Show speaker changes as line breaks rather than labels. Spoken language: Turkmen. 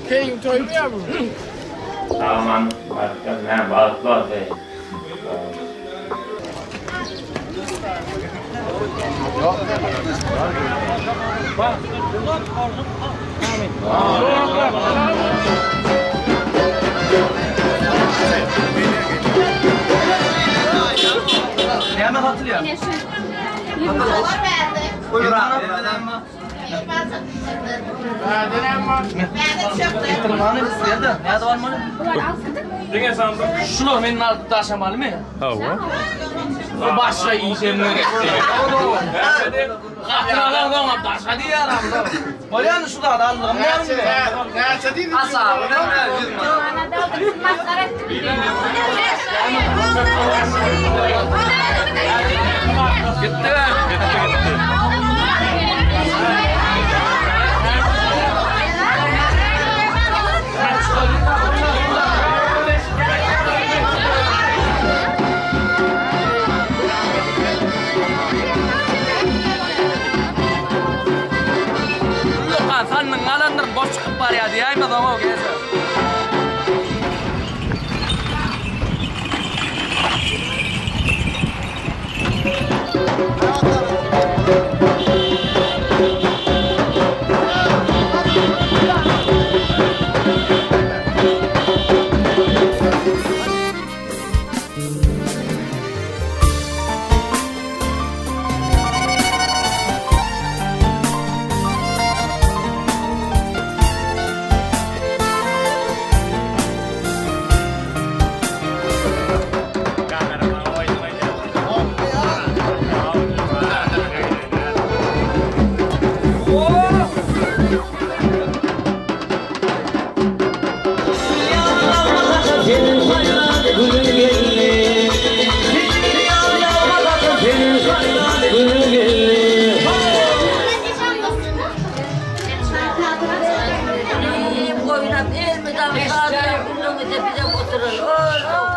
Keýiň toýmy ýa bu?
Sag-aman baryp gelmäň bagtly bolsun.
Näme satylýar? Şular menden alyp daşamalymy?
Hawa.
Başga işem gerek. Hatyn alan soňam daşa diýýär amda. Bolýany şu zady aldygym näme?
Näçe diýdi?
Gitdi.
Gitdi gitdi.
Ullakan sandygyňy alandyryn boş çykyp barýar diýäýme soň o gelse.
Oynap elmidam sazlar gülüňi de bize oturan.